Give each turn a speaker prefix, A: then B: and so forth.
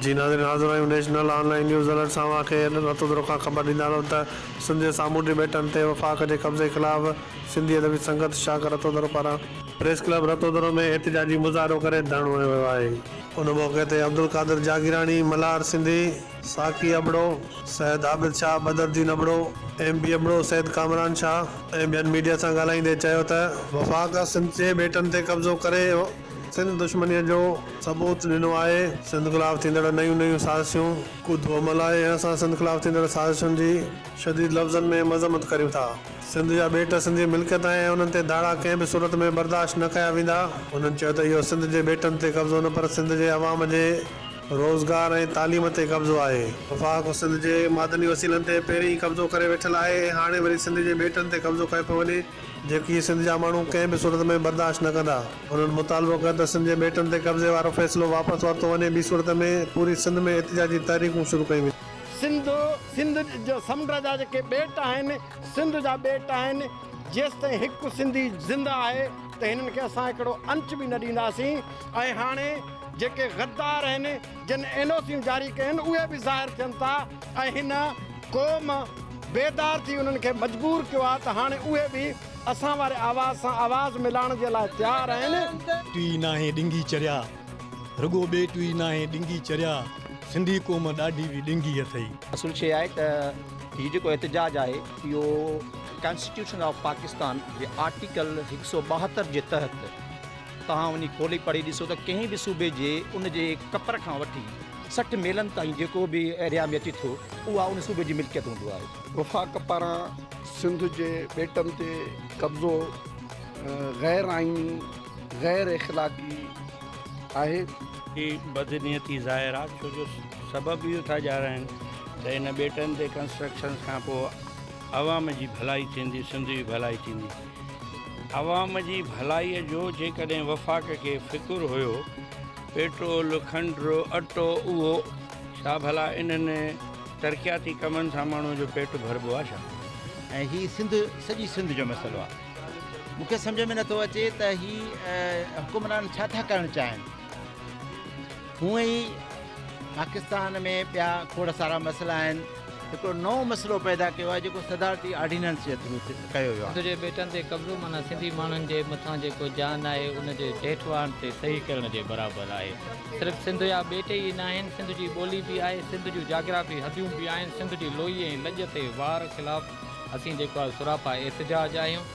A: جي ناظرين حاضر آهيون نيشنل آن لائين نيوز الرٽ سان اوهان کي رتودرو کان خبر ڏيندا هلون ته سنڌ جي سامونڊي ٻيٽن تي وفاق جي قبضي خلاف سنڌي ادبي سنگت شاخ رتودرو پاران پريس ڪلب رتودرو ۾ احتجاجي مظاهرو ڪري ڌرڻو هنيو ويو آهي. ان موقعي تي عبدالقادر جاگيراڻي، ملهار سنڌي، ساقي ابڙو، سيد عابد شاهه، بدرالدين ابڙو، ايم بي ابڙو، سيد ڪامران شاهه ۽ ٻين ميڊيا سان ڳالهائيندي چيو ته وفاق سنڌ جي ٻيٽن تي قبضو ڪري سنڌ دشمنيء جو ثبوت ڏنو آهي، سنڌ خلاف ٿيندڙ نيون نيون سازشون ڪڌو عمل آهي ۽ اسان سنڌ خلاف ٿيندڙ سازشن جي شديد لفظن ۾ مذمت ڪريون ٿا. سنڌ جا ٻيٽ سنڌ جي ملڪيت آهن ۽ انهن تي ڌاڙا ڪنهن به صورت ۾ برداشت نه ڪيا ويندا. هنن چيو ته اهو سنڌ جي ٻيٽن تي قبضو نه پر سنڌ جي عوام جي روزگار ۽ تعليم تي قبضو آهي. وفاق سنڌ جي معدني وسيلن تي پهرين ئي قبضو ڪري ويٺل آهي ۽ هاڻي وري سنڌ جي ٻيٽن تي قبضو ڪيو پيو وڃي، جيڪي سنڌ جا ماڻهو ڪنهن به صورت ۾ برداشت نه ڪندا. هنن مطالبو ڪيو ته سنڌ جي ٻيٽن تي قبضي وارو فيصلو واپس ورتو وڃي، ٻي صورت ۾ پوري سنڌ ۾ احتجاجي تحريڪون شروع ڪيون وينديون.
B: سنڌ، سنڌ جا سمنڊ جا جيڪي ٻيٽ آهن، سنڌ جا ٻيٽ آهن، جيستائين هڪ سنڌي زنده آهي ته هنن کي اسان هڪڙو انچ به نه ڏينداسين ۽ هاڻي جيڪي غدار آهن جن اين او سيون جاري ڪيون آهن اهي به ظاهر ٿين ٿا ۽ هن قوم بيدار ٿي انهن کي مجبور ڪيو آهي ته هاڻي اهي به اسان واري آواز سان آواز ملائڻ جي لاء تيار آهن.
C: ٽوئي ناهي ڏنگي چريا، رڳو ٻيٽ ئي ناهي ڏنگي چريا، سنڌي قوم ڏاڍي به ڏنگي اٿئي.
D: اصل شيء آهي ته هي جيڪو احتجاج آهي اهو ڪانسٽيٽيوشن آف پاڪستان جي آرٽيڪل 172 جي تحت توهان وڃي کولي پڙهي ڏسو ته ڪنهن به صوبي جي ان جي ڪپر کان وٺي 60 ميلن تائين جيڪو به ايريا ۾ اچي ٿو اها ان صوبي جي ملڪيت هوندو آهي.
E: وفاق پاران سنڌ جي ٻيٽن تي قبضو غير آئيني، غير اخلاقي آهي.
F: هي بدنيتي ظاهر آ ڇو جو سبب اهو ٿا ڄاڻائن ته ان ٻيٽن تي ڪنسٽرڪشنز کان پوء عوام جي ڀلائي ٿيندي سنڌ جي ڀلائي ٿيندي عوام جي ڀلائي جو جيڪڏهن وفاق کي فڪر هيو پيٽرول کنڊ اٽو اهو ڇا ڀلا انهن ترقياتي ڪمن سان ماڻهو جو پيٽ ڀربو آ ڇا؟
G: ۽ هي سنڌ سڄي سنڌ جو مسئلو آ مون کي سمجهه ۾ نٿو اچي ته هي حڪمران ڇا ٿا ڪرڻ چاهين هونئن ئي پاڪستان ۾ ٻيا کوڙ سارا مسئلا آهن، هڪڙو نئون مسئلو پيدا ڪيو آهي جيڪو صدارتي آرڊيننس جي ٿرو ڪيو ويو آهي.
H: سنڌ جي ٻيٽن تي قبضو معنيٰ سنڌي ماڻهن جي مٿان جيڪو جان آهي ان جي ڄيٺواڻ تي صحيح ڪرڻ جي برابر آهي. صرف سنڌ جا ٻيٽ ئي ناهن، سنڌ جي ٻولي به آهي، سنڌ جون جاگرافي حديون به آهن، سنڌ جي لوئي ۽ لڄ تي وار خلاف اسين جيڪو آهي سراپا احتجاج آهيون.